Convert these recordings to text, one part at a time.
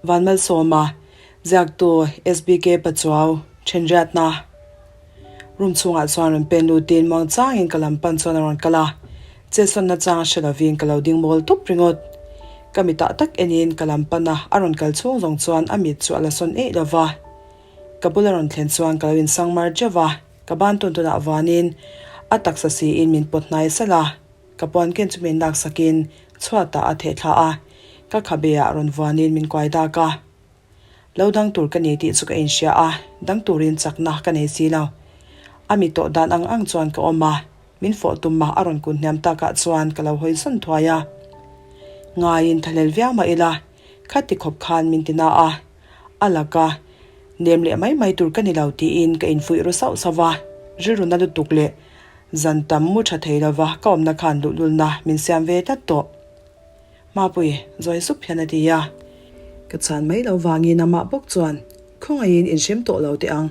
Vanmalsawma, Ziaktu SBK Pachuau, Thenriatna Room chhungah chuan rawn pen lutin muang changin ka lam pan chuan a rawn kal a, chetsawnna chang hre lovin ka lo ding mawl tawp ringawt. Ka mitah tak enin ka lam pan a, a rawn kal chhung zawng chuan a mit chu a la sawn eih lova. Ka bula rawn thlen chuan ka lo insang mar teuh va, ka ban tawn tawnah vanin a taksa siin min pawt hnai salh a. Ka puan ken chu min laksakin chhuatah a theh thla a, ka khabeah rawn vuanin min kuai dak a. Lo dang tur ka ni tih chu ka inhria a, dang turin chakna ka nei si lo. A mi tawh dan ang ang chuan ka awm a, min fawh tum a a rawn kun hniam takah chuan ka lo hawi sawn thuai a. Ngaiin thahlel viau mah ila, khati khawp khan min ti na a, a laka nem leh mai mai tur ka ni lo tiin ka infuih ru sauh sauh va, rilru na lutuk leh Zan tam mu tha thei lova ka awmna khan luhlulna min siam ve tlat tawh. Mapui, zawi sup hian a ti a. Ka chhan mai lo vangin amah bawk chuan khawngaihin inhrem tawh lo teh ang.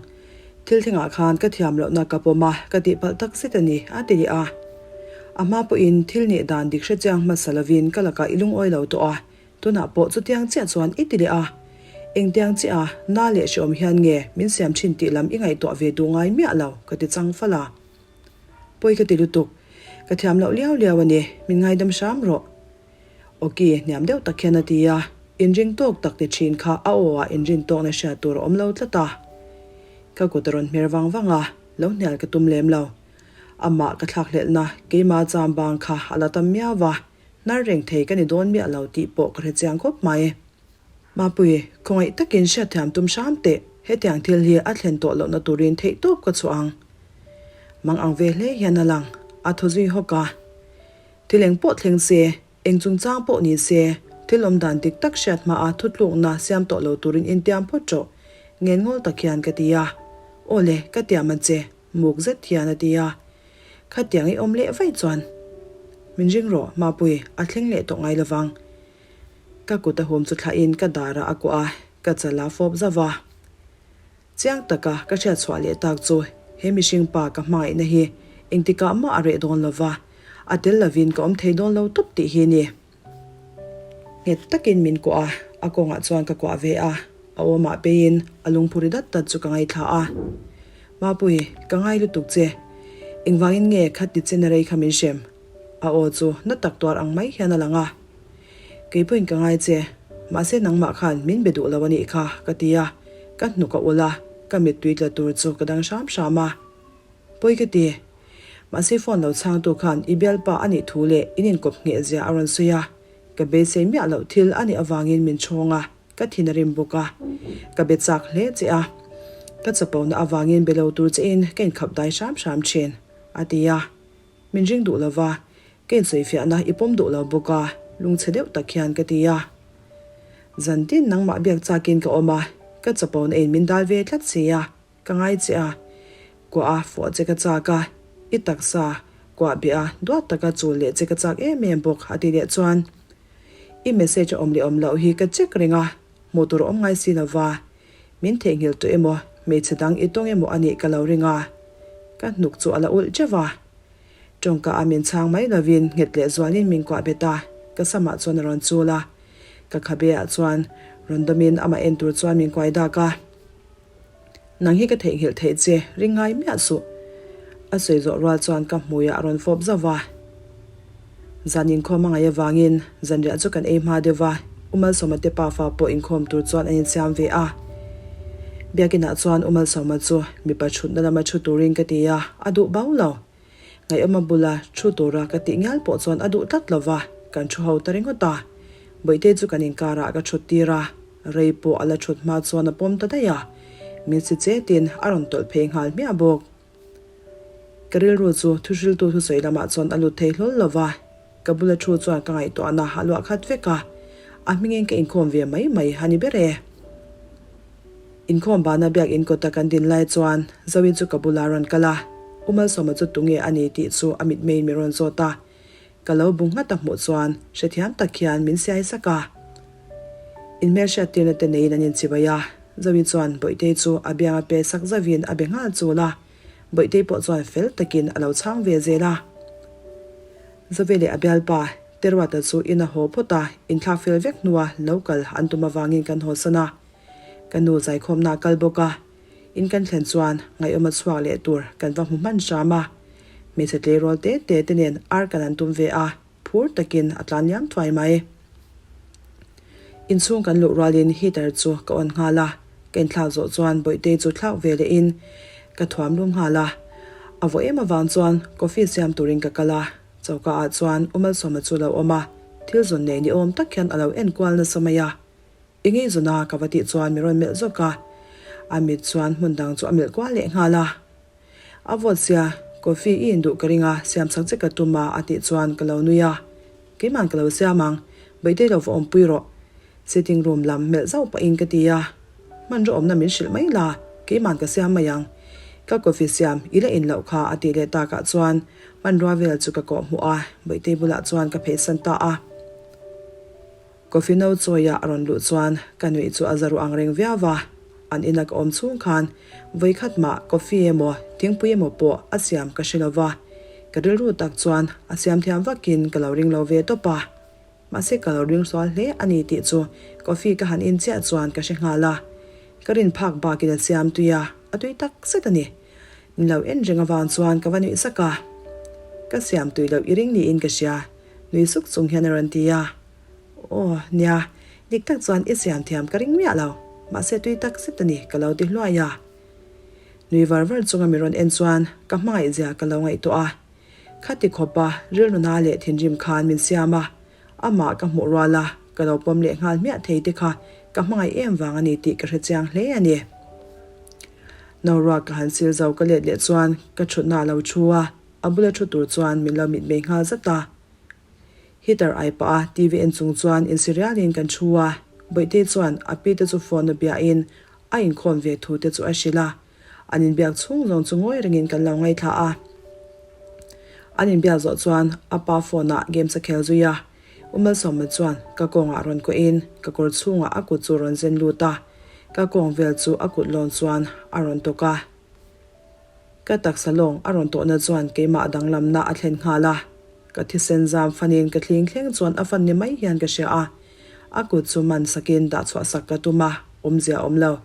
Thil thlengah khan ka thiam lohna ka pawm a, ka tihpalh tak zet a ni, a ti leh a. A hma pawhin thil nih dan dik hrechiang hmasa lovin ka lakah i lungawi lo tawh a, Tunah pawh chutiang chiah chuan i ti leh a, engtiang chiah a na leh hreawm hian nge min siam thin tih lam i ngaihtuah ve duh ngai miah lo ka ti chang fal a. Pawi ka ti lutuk, ka thiam loh liau liau a ni, min ngaidam hram rawh. Awki hniam deuh tak hian a ti a, inring tawk tak ti thin kha a aw ah inrin tawkna hriat tur a awm lo tlat a. Ka kut a rawn hmer vang vang a, lo hnial ka tum lem lo. Amah ka thlakhlelhna keima cham bang kha a la tam miau va. Hnar reng thei ka ni dawn miah lo tih pawh ka hre chiang khawp mai. Mapui, khawngaih takin hriatthiam tum hram teh, hetiang thil hi a thlen tawh lohna turin theih tawp ka chhuah ang. Mang ang ve hle hian a lang, a thaw zui hawk a. Thil eng pawh thleng se, eng chungchang pawh ni se, thil awm dan dik tak hriat hmaa thutlukna siam tawh lo turin intiam phawt rawh, ngennghawl tak hian ka ti a. Aw le, ka tiam ang che. Muk zet hian a ti a, Khatiang i awm leh vaih chuan min ring rawh Mapui, a thleng leh tawh ngai lovang. Ka kut a hum chu thlahin ka darah a kuah a, ka chal a fawp zauh va. Chiang taka ka hriat chhuah leh tak chu he mihring pa ka hmangaihna hi engtikah mah a reh dawn lova, a tel lovin ka awm thei dawn lo tawp tih hi ni. Nghet takin min kuah a, a kawngah chuan ka kuah ve a, a awmah peiin a lungphu ri dat dat chu ka ngaithla a. Mapui, ka ngai lutuk che. Engvangin nge kha ti che na rei kha min hrem? A aw chu na tak tuar ang mai hian a lang a. Kei pawhin ka ngai che, mahse nangmah khan min be duh lo a nih kha, ka ti a, ka hnuk a ulh a, ka mittui tla tur chu ka dang hram hram a. Pawi ka ti. Mahse phone lo chhangtu khan i bialpa a nih thu leh in inkawp ngheh zia a rawn sawi a, ka beisei miah loh thil a nih avangin min chhawng a, ka thin a rim bawk a, ka be chak hle che a, ka chapona avangin be lo tur che in ka inkhap dai hram hram thin, a ti a. Min ring duh lova, ka insawifiahna i pawm duh lo bawk a, lungchhe deuh tak hian ka ti a. Zan tin nangmah biak chakin ka awm a, ka chapona in min dal ve tlat si a. Ka ngai che a, kuah a fuah che ka chak a, i taksa kuah beh a duat taka chul leh che ka chak em em bawk a ti leh chuan i message a awm leh awm loh hi ka check reng a, hmuh tur a awm ngai si lova, min theihnghilh tawh emaw hmeichhe dang i tawng emaw a nih ka lo ring a, ka hnuk chu a la ulh teuh a. Tawngka a min chhang mai lovin nghet leh zualin min kuah bet a, ka samah chuan a rawn chul a, ka khabe ah chuan rawn dawmin amah en tur chuan min kuai dak a. Nang hi ka theihnghilh theih che, ring ngai miah suh. A sawi zawh rual chuan ka hmuiah a rawn fawp zauh va. Zan inkhawm a ngaih avangin zanriah chu kan ei hma deuh va, U Malsawma te pafa pawh inkhawm tur chuan an insiam ve a. Biakinah chuan U Malsawma chu mipa thutna lama thu turin ka ti a, a duh bau lo. Ngaihawma bula thu tura ka tih ngial pawh chuan a duh tlat lo va, kan thu ho ta ringawt a. Bawihte chu kan inkarah ka thut tir a. Rei pawh a la thut hma chuan a pawm ta daih a, min si chetin a rawn tawlh phei nghal hmiah bawk. Ka rilru chu thuhriltu thusawi lamah chuan a lut thei hlawl lo va, ka bula thu chuan ka ngaihtuahna a luah khat vek a, a hmingin ka inkhawm ve mai mai a ni ber e. Inkhawm bana biakin kawta kan din lai chuan Zoe chu ka bula rawn kal a, U Malsawma chu tunge a ni tih chu a mitmeiin min rawn zawt a, Ka lo bu nghat a hmuh chuan hrethiam tak hian min siai sak a. Inhmelhriat tirna te neiin an inchibai a, Zoe chuan Bawihtei chu a biang a pe sak zauhin a be nghal chul a, Bawihtei pawh chuan fel takin a lo chhang ve zel a. Zoe leh a bialpa. Teruata chu in a haw phawt a, inthlak fel vek hnua lo kal an tum avangin kan haw san a. Ka nu zaikhawmna a kal bawk a, in kan thlen chuan ngaihawm a chhuak leh tur kan va hmu hman hram a. Hmeichhe tleirawl te te te nen ar kan an tum ve a, phur takin a tlan liam thuai mai. Inchhung kan luh rualin heater chu ka on nghal a, ka inthlak zawh chuan Bawihtei chu thlak ve lehin ka thuam lum nghal a. A vaw em avang chuan coffee siam turin ka kal a, choka ah chuan U Malsawma chu lo awm a, thil zawn nei ni awm tak hian a lo enkual nasa mai a. I ngei zawn a ka va tih chuan mi rawn melh zawk a, a mit chuan hmun dang chu a melh kual leh nghal a. A vawt sia, coffee i induh ka ring a, siam chak che ka tum a a tih chuan ka lo nui a. Keiman ka lo siam ang, Bawihtei lo va awmpui rawh. Sitting room lam melh zauh pahin ka ti a. Hmanraw awmna min hrilh mai la, keiman ka siam mai ang. Ka coffee siam i la in loh kha a tih leh takah chuan hmanrua vel chu ka kawh hmuh a, Bawihtei bulah chuan ka pheisan ta a. Coffee no chawia a rawn luh chuan ka nuih chu a za ruh ang reng viau va, an ina ka awm chhung khan vawi khat mah coffee emaw thingpui emaw pawh a siam ka hre lo va, ka rilru tak chuan a siam thiam vakin ka lo ring lo ve tawp a. Mahse ka lo ring sual hle a ni tih chu coffee ka han in chiah chuan ka hre nghal a, ka rin phak bakin a siam tui a, a tui tak zet a ni. Min lo en reng avang chuan ka va nuih sak a, ka siam tui loh i ring niin ka hria, nui suk chung hian a rawn ti a. Aw, nia, dik tak chuan i siam thiam ka ring miah lo, mahse tui tak zet a ni ka lo ti hluai a. Nui var var chunga mi rawn en chuan ka hmangaih zia ka lo ngaihtuah a. Khati khawpa rilruna leh thinrim khan min siam a, amah ka hmuh rual a, ka lo pawm leh nghal hmiah thei te kha ka hmangaih em vang a ni tih ka hre chiang hle a ni. Noruak ka han sil zo ka let leh chuan ka thutna a lo thu a, a bula thu tur chuan min lo mitmei nghal zat a. Heater ai pah a TV en chung chuan insirialin kan thu a, Bawihtei chuan a pi te chu phone a biahin a inkhawm ve thu te chu a hrilh a, an inbiak chhung zawng chu ngawi rengin kan lo ngaithla a. An inbiak zawh chuan a pa phone ah games a khel zui a, U Malsawma chuan ka kawngah rawn kuahin ka kawr chhungah a kut chu rawn zen lut a, ka kawng vel chu a kut lawn chuan a rawn tawk a. Ka taksa lawng a rawn tawhna chuan keimah danglamna a thlen nghal a. Ka thisen zam fanin ka thling thleng chuan a fan ni mai hian ka hria a, a kut chu man sakin dah chhuah sak ka tum a, awmzia a awm lo.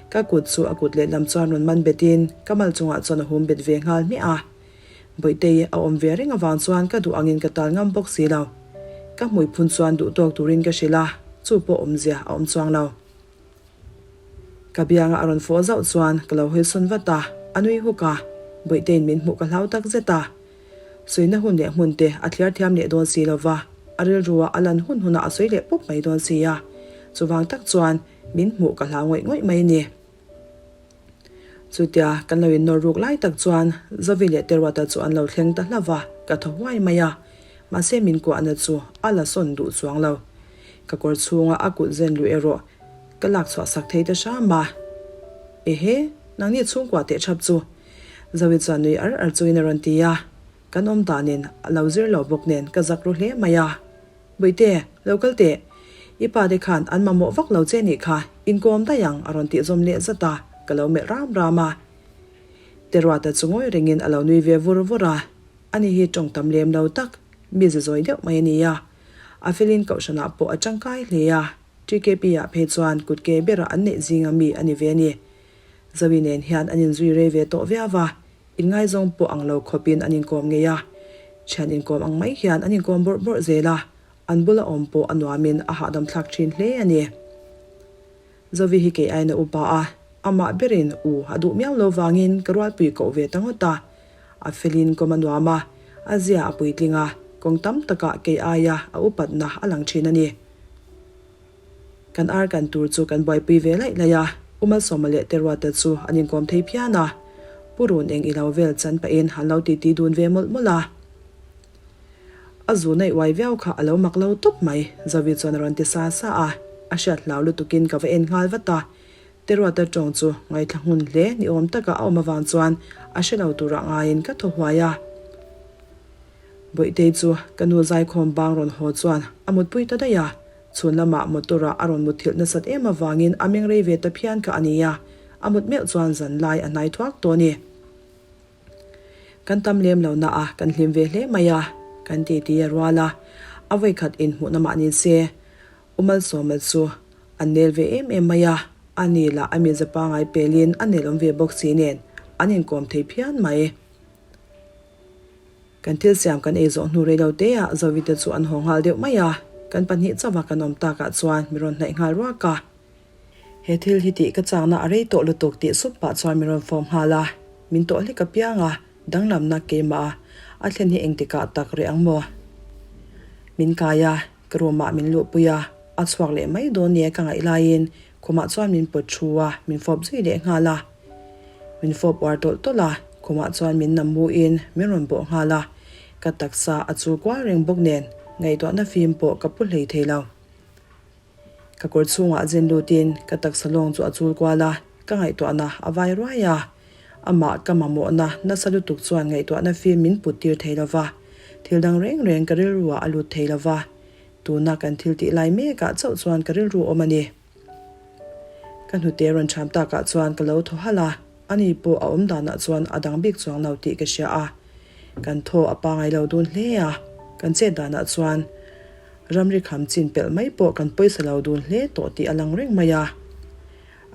Ka kut chu a kut lehlam chuan rawn man betin ka mal chungah chuan a hum bet ve nghal hmiah a. Bawihtei a awm ve reng avang chuan ka duh angin ka tal ngam bawk si lo. Ka hmui phun chuan duh tawk turin ka hrilh a, chu pawh awmzia a awm chuang lo. Ka bianga a rawn fawh zauh chuan ka lo hawi sawn vat a, a nui huk a, Bawihteiin min hmuh ka hlau tak zet a. Sawina hun leh hmun te a thliar thiam leh dawn si lo va, a rilrua a lan hun hunah a sawi leh pawp mai dawn si a, chuvang tak chuan min hmuh ka hlau ngawih ngawih mai a ni. Chutia kan lo innawr ruk lai tak chuan Zovi leh Teruata chu an lo thleng ta hlauh va, ka thaw huai mai a, mahse min kuahna chu a la sawn duh chuang lo. Ka kawr chhunga a kut zen luh erawh ka lak chhuah sak thei ta hram a. Ehe, nangni chhungkua teh thap chu Zoe chuan nui ar ar chungin a rawn ti a, kan awm danin a lo zir lo bawk nen ka zak ru hle mai a. Bawihte, lo kal teh. I pa te khan an mamawh vak lo che nih kha, inkawm daih ang a rawn tih zawm leh zat a, ka lo melh ram ram a. Teruata chu ngawi rengin a lo nui ve vur vur a, ani hi tawng tam lem lo tak, mi ze zawi deuh mai a ni a. A felin kohhranah pawh a tangkai hle a, TKP ah phei chuan kut ke bera an neih zinga mi a ni ve a ni. Zoe nen hian an inzui rei ve tawh viau va, inngaizawng pawh ang lo khawpin an inkawm ngei a. Thian inkawm ang mai hian an inkawm bawrh bawrh zel a, an bula awm pawh a nuamin a hahdam thlak thin hle a ni. Zoe hi kei aiin a upa a, amah berin u a duh miau lo vangin ka rualpui koh ve ta ngawt a. A felin kawm a nuam a, a zia a puitling a, kawng tam takah kei aia a upatna a lang thin a ni. Kan ar kan tur chu kan buaipui ve laih laih a, U Malsawma leh Teruata chu an inkawm thei phian a. Pu Run eng i lo vel chan pahin an lo titi dun ve mawlh mawlh a. A zu naih uai viau kha a lo mak lo tawp mai, Zovi chuan a rawn ti sa sa a. A hriat hlau lutukin ka va en nghal vat a. Teruata tawng chu ngaithla nghun hle ni awm taka a awm avang chuan a hre lo turah ngaiin ka thaw huai a. Bawihtei chu ka nu zaikhawm bang rawn haw chuan a mutpui ta daih a. Chhun lamah motor ah a rawn mutthilh nasat em avangin a meng rei ve ta phian kha a ni a, a mut meuh chuan zan lai a hnai thuak tawh a ni. Kan tam lem lo na a, kan hlim ve hle mai a, kan titi a rual a. A vawikhat inhmuhna mah ni se, U Malsawma chu a nel ve em em mai a, a ni lah a mize pangai pelin a nel awm ve bawk si nen an inkawm thei phian mai. Kan thil siam kan ei zawh hnu rei lo te ah Zovi te chu an haw nghal deuh mai a, kan pahnih chauha kan awm takah chuan mi rawn hnaih nghal ruak a. He thil hi tih ka chakna a rei tawh lutuk tih sup pah chuan min rawn fawm nghal a, min tawh hlek apiang a, danglamna keimah a a thlen hi engtikah tak reh ang maw? Min kai a, ka room ah min luhpui a, a chhuak leh mai dawn nia ka ngaih laiin khumah chuan min pawt thu a, min fawp zui leh nghal a. Min fawp uar tawlh tawlh a, khumah chuan min nam mu in min rawn bawh nghal a, ka taksa a chul kual reng bawk nen ngaihtuahna fim pawh ka pu hlei thei lo. Ka kawr chhungah zen lutin ka taksa lawng chu a chul kual a, ka ngaihtuahna a vai ruai a. Amah ka mamawhna nasa lutuk chuan ngaihtuahna fim min put tir thei lo va, thil dang reng reng ka rilruah a lut thei lo va. Tuna kan thil tih lai mekah chauh chuan ka rilru awm a ni. Ka hnute rawn ṭham takah chuan ka lo thaw halh a, ani pawh a awm danah chuan a dang bik chuang lo tih ka hria a. Kan thaw a pangai lo dun hle a, kan chet danah chuan ramri kham chin pelh mai pawh kan pawisa lo dun hle tawh tih a lang reng mai a.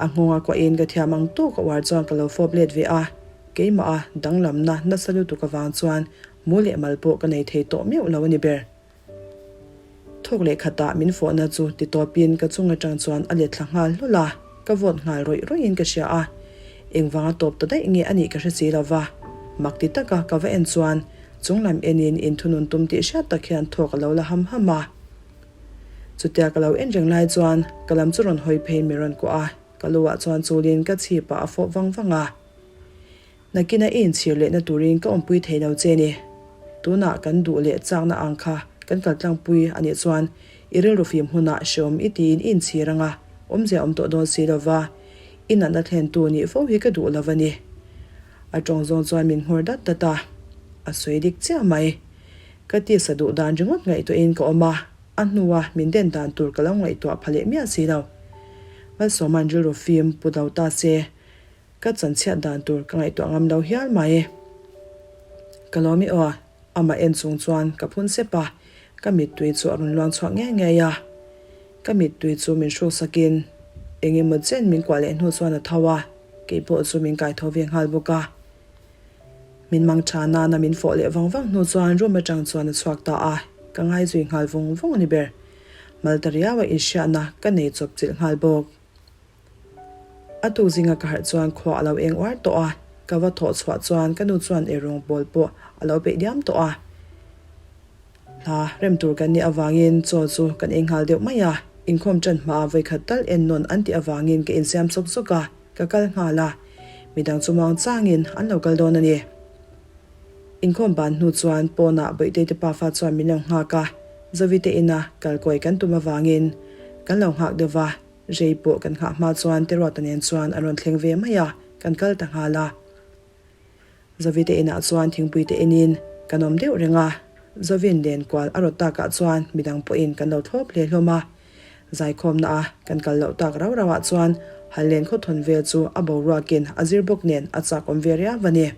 A nghawnga kuahin ka thiam ang tawk a uar chuan ka lo fawp let ve a, keimah a danglamna nasa lutuk avang chuan mu leh mal pawh ka nei thei tawh meuh lo a ni ber. Thawk leh khatah min fawhna chu ti tawpin ka chung atang chuan a let thla nghal hlawl a, ka vawt nghal rawih rawih in ka hria a. Engvanga tawp ta daih nge a nih ka hre si lo va, mak ti taka ka va en chuan chung lam enin inthunun tum tih hriat tak hian thawk a lo la ham ham a. Chutia ka lo en reng lai chuan ka lam chu rawn hawi pheiin min rawn kuah a, ka lu ah chuan chulin ka chhip ah a fawp vang vang a. Nakina i inchhir lehna turin ka awmpui thei lo che ni. Tunah kan duh leh chakna ang kha kan kal tlangpui a nih chuan i rilru fim hunah hreawm i tiin i inchhir anga awmzia awm tawh dawn si lova i natna thlentu nih fo hi ka duh lo a ni. A tawng zawng chuan min nghawr dat dat a, a sawi dik chiah mai. Ka tisa duh dan ringawt ngaihtuahin ka awm a, a hnua min den dan tur ka lo ngaihtuah pha leh miah si lo. Malsawma'n rilru fim pu do ta se. Ka chanchhiat dan tur ka ngaihtuah ngam lo hial mai. Ka lawm i aw, amah en chung chuan ka phun sep a, ka mittui chu a rawn luang chhuak ngei ngei a. Ka mittui chu min hruk sakin eng emaw chen min kuah leh hnu chuan a tho a, kei pawh chu min kai tho ve nghal bawk a. Min mang tha nana min fawh leh vang vang hnu chuan room atang chuan a chhuak ta a, ka ngai zui nghal vawng vawng a ni ber. Malta riaua inhriatna ka nei chawp chilh nghal bawk. A tuk zinga ka harh chuan khua a lo eng uar tawh a, ka va thawh chhuah chuan ka nu chuan eirawng pawl pawh a lo peih diam tawh a. Hla rem tur kan nih avangin chaw chu kan ei nghal deuh mai a, inkhawm ṭan hmaa vawikhat tal en nawn an tih avangin ka insiam chawk chawk a, ka kal nghal a, midang chu muang changin an lo kal dawn a ni. Inkhawm ban hnu chuan pawnah Bawihtei te pafa chuan min lo nghak a, Zawite ina kalkawi kan tum avangin kan lo nghak deuh va. Rei pawh kan nghah hma chuan Teruata nen chuan an rawn thleng ve mai a, kan kal ta nghal a. Zavite inah chuan thingpui te enin kan awm deuh reng a, Zavin len kual a rawt takah chuan midang pawhin kan lo thlawp hle hlawm a. Zaikhawmna a kan kal loh tak rau rauah chuan Hallen khawthawn vel chu a boruakin a zir bawk nen a chak awm ve riau a ni.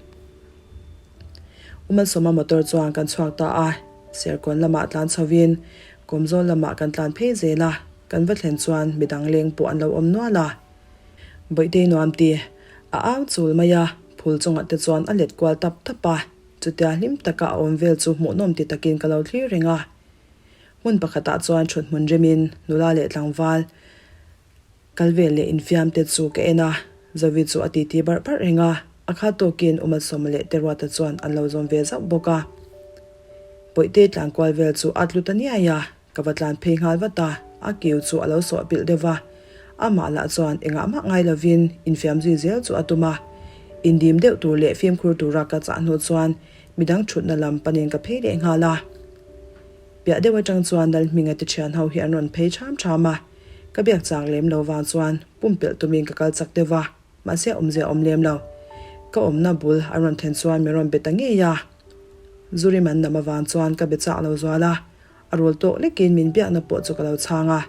Umalsawma motor chuan kan chhuak ta a, Serkawn lamah tlan chhovin Kawmzawl lamah kan tlan phei zel a. Kan va thlen chuan midang leng pawh an lo awm nual a. Bawihtei nuam ti a au chul mai a, phul chungah te chuan a let kual tap tap a, chutia hlim taka a awm vel chu hmuhnawm ti takin ka lo thlir reng a. Hmun pakhatah chuan thut hmun remin nula leh tlangval kal vel leh infiam te chu ka en a, Zovi chu a titi barh barh reng a, a kha tawkin Umalsawma leh Teruata chuan an lo zawm ve zauh bawk a. Bawihtei tlankual vel chu a tlu ta niai a, Ka va tlan phei nghal vat a, a kiu chu a lo sawh pilh deuh va. Amah lah chuan engah mah ngai lovin infiam zui zel chu a tum a. Indim deuh tur leh fimkhur tura ka chah hnu chuan midang thutna lam panin ka phei leh nghal a. Piah deuh atang chuan Lalhminga te thian ho hi an rawn phei ṭham ṭham a. Ka biak chak lem lo vang chuan pumpelh tumin ka kal chak deuh va, mahse awmzia awm lem lo. Ka awmna bul an rawn thlen chuan min rawn be ta ngei a. Zurim an nam avang chuan ka be chak lo zual a. A rawl tawk lekin min biakna pawh chu ka lo chhang a.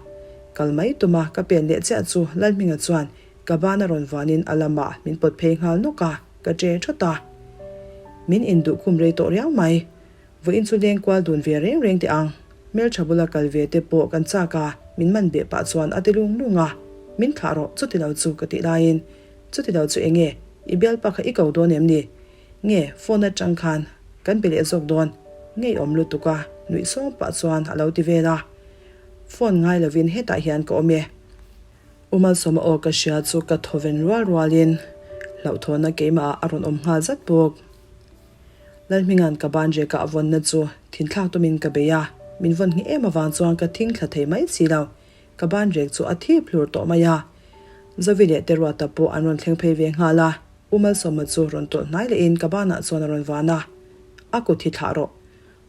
Kal mai tuma ka pen leh chiah chu Lalhminga chuan ka ban a rawn vuanin a lamah min pawt phei nghal nawk a, ka ṭe ṭhawt a. Min induh khum rei tawh riau mai. Vawiin chu leng kual dun ve reng reng teh ang. Hmeltha bula kal ve te pawh kan chak a, min man beh pah chuan a ti lung lung a. Min thlah rawh, chuti lo chu ka tih laiin, Chuti lo chu enge? I bialpa kha i ko dawn em ni? Nge phone atang khan kan be leh zawk dawn? Ngeiawm lutuk a nuih sawng pah chuan a lo ti vel a. Phone ngai lovin hetah hian ka awm e. U Malsawma aw ka hria chu ka thaw ven rual rualin hlauhthawna keimah ah a rawn awm nghal zat bawk. Lalhminga'n ka ban reka a vawnna chu thinthlak tumin ka bei a, min vawn ngheh em avang chuan ka thing thla thei mai si lo. Ka ban rek chu a thip hlur tawh mai a. Zovi leh Teruata pawh an rawn thleng phei ve nghal a, U Malsawma chu rawn tawlh hnai lehin ka banah chuan a rawn van a. A kut hi thlah rawh.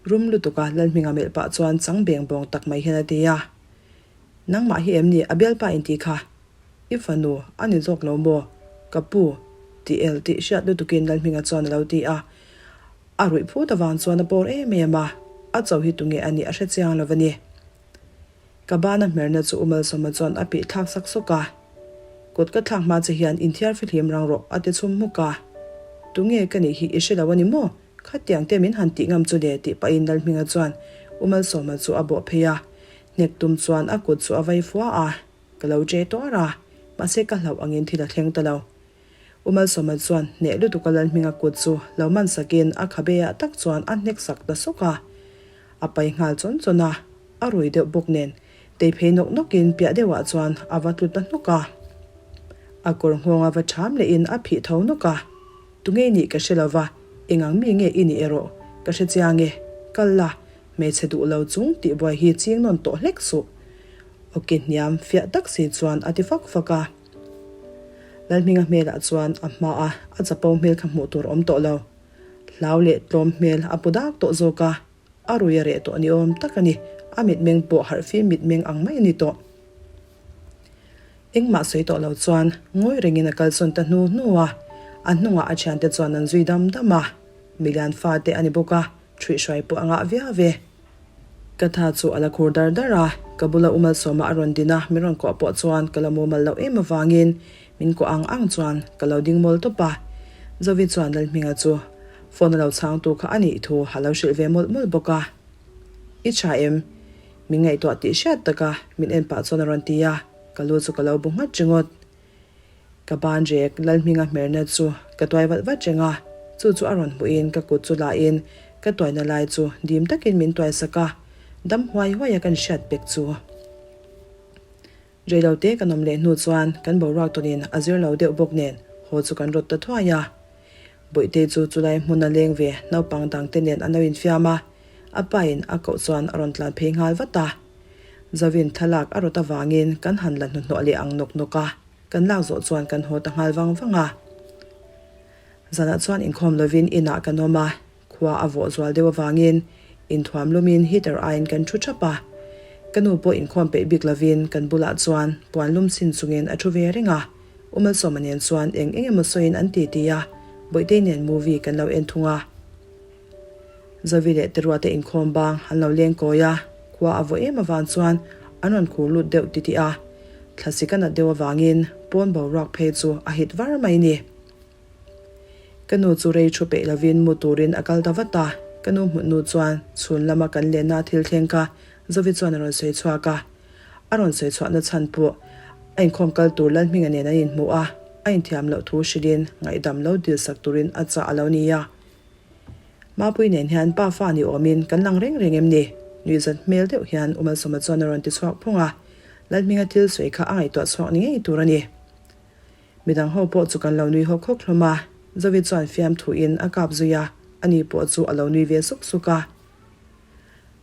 Rum lutuka Lalhminga melh pah chuan chang beng bawng tak mai hian a ti a. Nangmah hi em ni a bialpa inti kha? I fanu a ni zawk lo maw? Ka pu, tih el tih hriat lutukin Lalhminga chuan a lo ti a. A ruih phut avang chuan a pawr em em a, a cho hi tunge a nih a hre chiang lo a ni. Ka bana hmerna chu U Malsawma chuan a pih thlak sak sawk a. Kut ka thlak hma che hian inthiar fihlim rang rawh a ti chhum hmuk a. Tunge ka nih hi i hre lo a ni maw? Khatiang te min han tih ngam chu le tih pahin Lalhminga chuan U Malsawma chu a bawh phei a. Hnek tum chuan a kut chu a vai fua a. Ka lo che tuar a, mahse ka hlauh angin thil a thleng ta lo. U Malsawma chuan hneh lutuk a Lalhminga kut chu lo man sakin a khabe ah tak chuan a hnek sak ta sawk a. A pai nghal chawn chawn a, a rui deuh bawk nen tei phei nawk nawkin piah deuhah chuan a va tlu ta hnawk a. A kawr nghawng a va ṭham lehin a phih tho nawk a. Tunge i nih ka hre lo va, engang mi nge i nih erawh ka hre chiang e, kal la, hmeichhe duh lo chung tih buai hi ching nawn tawh hlek suh. Awki hniam fiah tak si chuan a ti fak fak a. Lalhminga hmelah chuan a hmaa a chapo hmel kha hmuh tur awm tawh lo. Hlau leh tlawm hmel a pu dak tawh zawk a, a rui a reh tawh ni awm tak a ni. A mitmeng pawh harhfim mitmeng ang mai a ni tawh. Engmah sawi tawh lo chuan ngawi rengin a kalsawn ta hnu hnu a, a hnungah a thiante chuan an zui dam dam a. Milian fate a ni bawk a, ṭhuihhruai pawh a ngah viau ve. Ka tha chu a la khur dar dar a, ka bula U Malsawma a rawn din a, min rawn kuah pawh chuan ka la mumal loh em avangin min kuah ang ang chuan ka lo ding mawl tawp a. Zovi chuan Lalhminga chu phone a lo chhangtu kha a nih thu a lo hrilh ve mawlh mawlh bawk a. I tha em? Min ngaihtuah tih hriat taka min en pah chuan a rawn ti a, ka lu chu ka lo bu nghat ringawt. Ka ban rek Lalhminga hmerna chu ka tuai vat vat reng a, chu chu a rawn hmuhin ka kut chu lahin ka tuaina lai chu dim takin min tuai sak a, dam huai huai a kan hriat pek chu. Reilote kan awm leh hnu chuan kan boruak tawnin a zir lo deuh bawk nen haw chu kan rawt ta thuai a. Bawihtei chu chulai hmun a leng ve naupang dangte nen an lo infiam a, a pain a koh chuan a rawn tlan phei nghal vat a. Zavin thlalak a rawt avangin kan han la hnuhnawh leh ang nawk nawk a, kan lak zawh chuan kan haw ta nghal vang vang a. Zanah chuan inkhawm lovin inah kan awm a, khua a vawh zual deuh avangin inthuam lumin heater aiin kan thu thap a. Ka nu pawh inkhawm peih bik lovin kan bulah chuan puan lum sin chungin a thu ve reng a, U Malsawma nen chuan eng eng emaw sawiin an ti ti a, Bawihtei nen movie kan lo en thung a. Zovi leh Teruate inkhawm bang an lo leng kawi a, khua a vaw em avang chuan an rawn khur lut deuh titih a, thlasik a nat deuh avangin pawn boruak phei chu a hit var mai ni. Ka nu chu rei thu peih lovin mu turin a kal ta vat a, ka nu hmuh nu chuan chhun lama kan lenna thil thleng kha Zovi chuan a rawn sawi chhuak a. A rawn sawi chhuahna chhan pawh a inkhawm kal tur Lalhminga nen an inhmu a, a inthiam loh thu hrilhin ngaihdam lo dil sak turin a chah a lo ni a. Mapui nen hian pa fa ni awmin kan lang reng reng em ni? Nuihzat hmel deuh hian U Malsawma chuan a rawn ti chhuak phung a, Lalhminga thil sawi kha a ngaihtuah chhuak ni ngei tur a ni. Midang ho pawh chu kan lo nui hawk hawk hlawm a, Zovi chuan fiamthuin a kap zui a, ani pawh chu a lo nui ve suk suk a.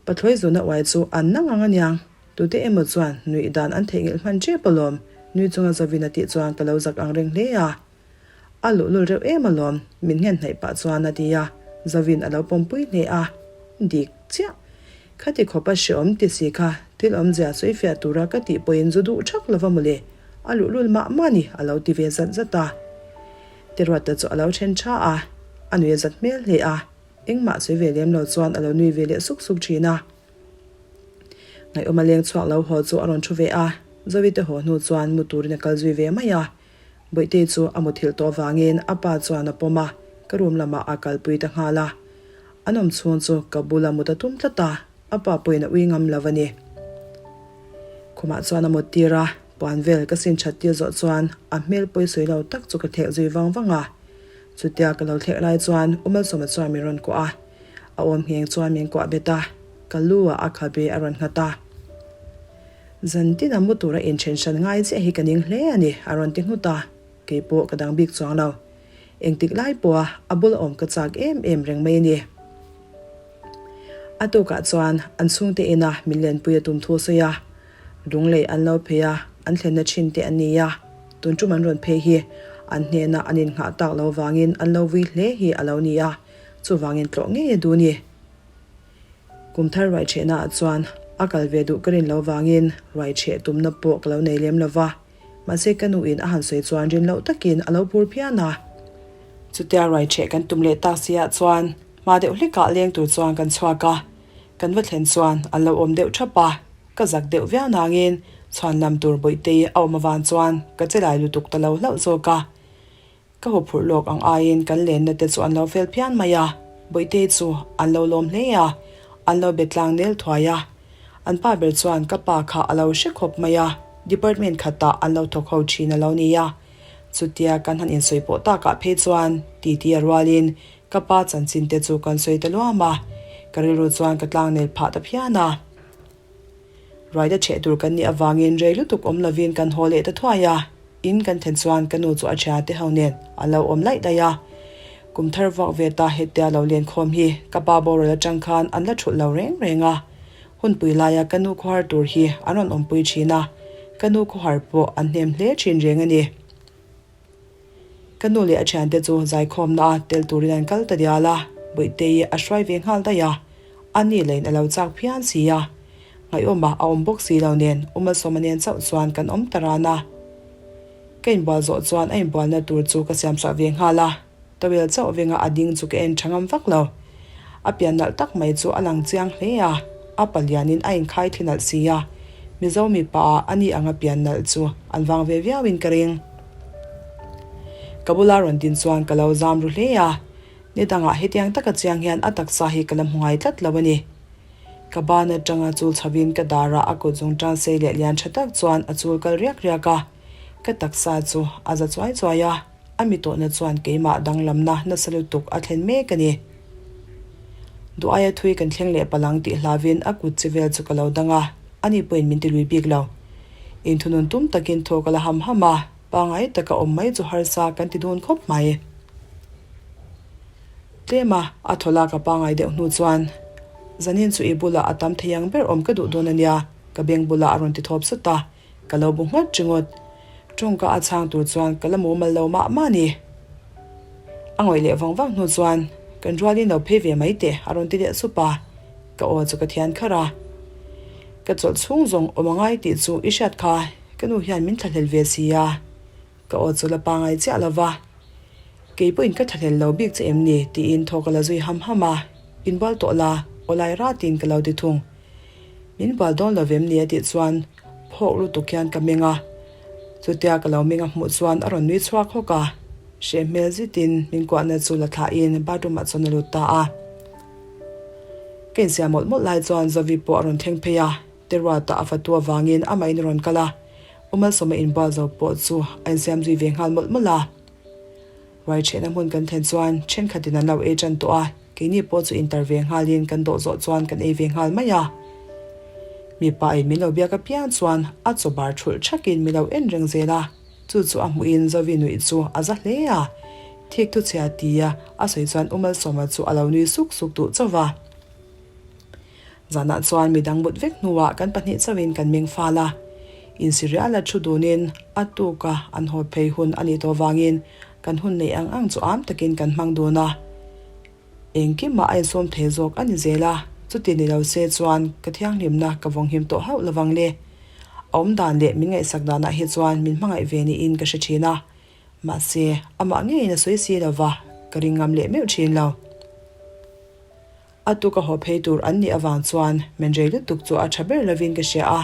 Pathlawi zuna uai chu an nang ang aniang, tute emaw chuan nuih dan an theihnghilh hman tep alawm, nui chunga Zovin a tih chuan ka lo zak ang reng hle a. A luhlul reuh em alawm, min nghen hnaih pah chuan a ti a, Zovin a lo pawmpui hle a. Dik chiah. Khati khawpa hreawm ti si kha thil awmzia sawi fiah tura ka tih pawhin zu duh thak lova mawle, a luhlul mah mah ni a lo ti ve zat zat a. Teruata chu a lo then tha a, a nui a zat hmel hle a, engmah sawi ve lem lo chuan a lo nui ve leh suk suk thin a. Ngaihawma leng chhuak lo haw chu a rawn thu ve a, Zawite haw hnu chuan mu turin a kal zui ve mai a. Bawihtei chu a muthilh tawh avangin a pa chuan a pawm a, ka room lamah a kalpui ta nghal a. An awm chhung chu ka bula mut a tum tlat a. A pa pawhin a ui ngam lo a ni. Khumah chuan a mut tir a, puan vel ka sin that tir zawh chuan a hmel pawi sawi lo tak chu ka thlek zui vang vang a. Chutia ka lo thlek lai chuan U Malsawma chuan min rawn kuah a, a awm ngheng chuan min kuah bet a, ka lu ah a khabe a rawn nghat a. Zan tin a mu tura inthen hran ngai chiah hi ka ning hle a ni, a rawn ti nghut a, kei pawh ka dang bik chuang lo. Engtik lai pawha a bula awm ka chak em em reng mai a ni. A tukah chuan an chhungte ina min lenpui a tum thu sawi a, lunglei an lo phei a, an thlenna thin te an ni a, tun tum an rawn phei hi an hnena an innghah tak lo vangin an lo vui hle hi a lo ni a, chuvangin tlawh ngei a duh ni. Kum thar ruaichhehnaah chuan a kal ve duh ka rin lo vangin ruaichheh tumna pawh ka lo nei lem lo va. Mahse ka nu in a han sawi chuan rin loh takin a lo phur phian a. Chutia ruai ṭheh kan tum leh tak si ah chuan hma deuh hlekah leng tur chuan kan chhuak a, kan va thlen chuan an lo awm deuh ṭhap a, ka zak deuh viau nangin chhuan lam tur Bawihtei a awm avan chuan ka che lai lutuk ta lo hlauh zawk a. Ka haw phurh lawk ang aiin kan lenna te chu an lo fel phian mai a, Bawihtei chu an lo lawm hle a, an lo be tlang nel thuai a. An pa ber chuan ka pa kha a lo hre khawp mai a, department khatah an lo thawk ho thin a lo ni a. Chutia kan han insawi pawh takah phei chuan titi a rualin ka pa chanchin te chu kan sawi ta luam a, ka rilru chuan ka tlang nel phah ta phian a. Ruaida chheh tur kan nih avangin rei lutuk awm lovin kan haw leh ta thuai a, in kan thlen chuan ka nu chu a thian te ho nen a lo awm laih daih a. Kum thar vuak ve ta hetia lo len khawm hi ka pa boral atang khan an la thulh lo reng reng a. Hunpui laia ka nu khawhar tur hi an rawn awmpui thin a, ka nu khawhar pawh an hnem hle thin reng a ni. Ka nu leh a thiante chu zaikhawmna a tel turin an kal ta dial a, Bawihtei a hruai ve nghal daih a, a ni leiin a lo chak phian si a. Ngaihawma a awm bawk si lo nen U Malsawma nen chauh chuan kan awm ta ran a. Ka inbual zawh chuan a inbualna tur chu ka siamchhuah ve nghal a. Towel chauh venga a ding chu ka en tha ngam vak lo. A pian nalh tak mai chu a lang chiang hle a, a palianin a inkhai thi nalh si a, Mizo mipa ah a ni anga pian nalh chu an vang ve viauin ka ring. Ka bula rawn din chuan ka lo zam ru hle a, ni dangah hetiang taka chiang hian a taksa hi ka la hmu ngai tlat lo a ni. Ka ban atanga chul chhovin ka darah a kut zung tan sei leh lian tha tak chuan a chul kal riak riak a, ka taksa chu a za chuai chuai a. A mi tawhna chuan keimah danglamna nasa lutuk a thlen mek a ni. Duh aia thui kan thleng leh palang tih hlavin a kut chi vel chu ka lo dang a, ani pawhin min ti lui bik lo. Inthunun tum takin thaw ka la ham ham a, pangngai taka awm mai chu harsa kan ti dun khawp mai. Tlema a thaw lak a pangngai deuh hnu chuan, Zanin chu i bulah a tam thei ang ber awm ka duh dawn a nia, ka beng bulah a rawn ti thawp sut a. Ka lo bu nghat ringawt. Tawngka a chhang tur chuan ka la mumal lo mah mah ni. A ngawih leh vang vang hnu chuan, Kan rualin lo phei ve mai teh, a rawn ti leh sup a. Ka aw chu ka thian kharh a. Ka chawlh chhung zawng awm a ngai tih chu i hriat kha, ka nu hian min thlahlel ve si a. Ka aw chu la pangai chiah lo va, Kei pawhin ka thlahlel lo bik che em ni? tiin thaw ka la zui ham ham a, Inbual tawh la, aw lai ratin ka lo ti thung. Min bual dawn lo vem ni a tih chuan phawk lutuk hian ka meng a, chutia ka lo meng a hmuh chuan a rawn nui chhuak hawk a, hreh hmel zitin min kuahna chu la thlahin bathroom ah chuan a lut ta a. Ka insiam mawlh mawlh lai chuan Zovi pawh a rawn thleng phei a, Teruata a fatu avangin amahin a rawn kal a, U Malsawma inbual zo pawh chu a insiam zui ve nghal mawlh mawlh a. Ruai ṭhehna hmun kan thlen chuan ṭhenkhatin an lo ei ṭan tawh a, keini pawh chu intar ve nghalin kan dawh zawh chuan kan ei ve nghal mai a. Mipa in min lo biak apiang chuan a chaw bar ṭhulh ṭhakin min lo en reng zel a, chu chu a hmuhin Zovi nuih chu a za hle a. Thik thu chhia tia a sawi chuan U Malsawma chu a lo nui suk suk duh chauh va. Zanah chuan midang mut vek hnuah kan pahnih chauhin kan meng fal a. Insiriala thu dunin a tuka an haw phei hun a nih tawh vangin kan hun neih ang ang chu am takin kan hmang dun a. Engkimah a insawm thei zawk a ni zel a, chuti ni lo se chuan ka thianghlimna ka vawnghim tawh hauh lovang le. A awmdan leh min ngaihsak danah hi chuan min hmangaih ve niin ka hre thin a. Mahse, amah ngeiin a sawi si lova, ka ring ngam leh meuh thin lo. A tuk a haw phei tur an nih avang chuan men rei lutuk chu a tha ber lovin ka hria a.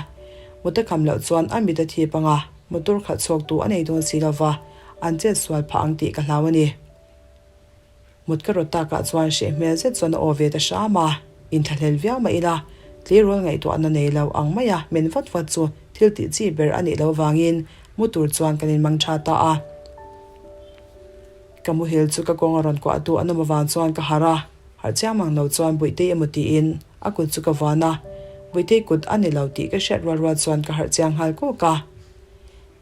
Mut a kham loh chuan a mit a thip ang a, motor khalh chhuak tu a nei dawn si lova, an chet sual phah ang tih ka hlau a ni. Mut ka rawt takah chuan hreh hmel zet chuan a aw ve ta hram a, inthlahlel viau mah ila. Tleirawl ngaihtuahna nei lo ang maia men vat vat chu thil tih chi ber a nih loh vangin mu tur chuan kan inmang tha ta a. Ka muhil chu ka kawng a rawn kuah tu an awm avang chuan ka harh a, harh chiang mang lo chuan Buihtei emaw tiin a kut chu ka vuan a, Buihtei kut a ni lo tih ka hriat rual rual chuan ka harh chiang nghal kawk a.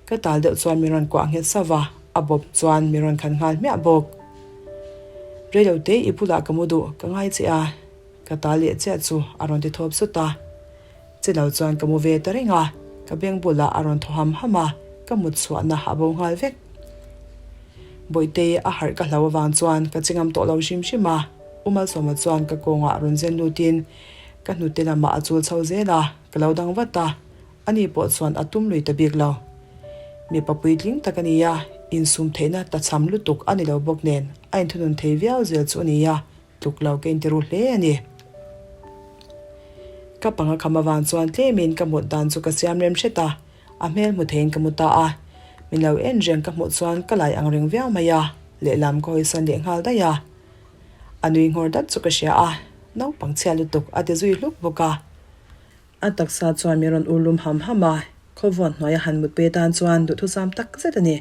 Ka tal deuh chuan min rawn kuah nghet sauh a, a bawp chuan min rawn khan nghal hmiah bawk. Reilote i bulah ka mu duh, ka ngai che a. Ka tal leh chiah chu a rawn ti thawp zut a. Che lo chuan ka mu ve ta reng a, ka beng bulah a rawn thaw ham ham a, ka mut chhuahna a bo nghal vek. Bawihtei a harh ka hlau avang chuan ka che ngam tawh lo hrim hrim a, U Malsawma chuan ka kawngah rawn zen lutin ka hnute lamah a chul chho zel a, ka lo dang vat a, ani pawh chuan a tum lui ta bik lo. Mipa puitling tak a ni a, insum theihna tachham lutuk a ni lo bawk nen a inthunun thei viau zel chu a ni a, Tluk lo ka inti ru hle a ni. Ka panga kham avang chuan tlemin ka mut dan chu ka siam rem hret a, a hmel hmu theiin ka mu ta a. Min lo en reng ka hmuh chuan ka lai ang reng viau mai a, lehlam ka hawisan leh nghal daih a. A nui nghawr dat chu ka hria a, naupang chhia lutuk a ti zui hluk bawk a. A taksa chuan min rawn ur lum ham ham a, khawvawn hnuaia han mut pe tan chuan duhthusam tak zet a ni.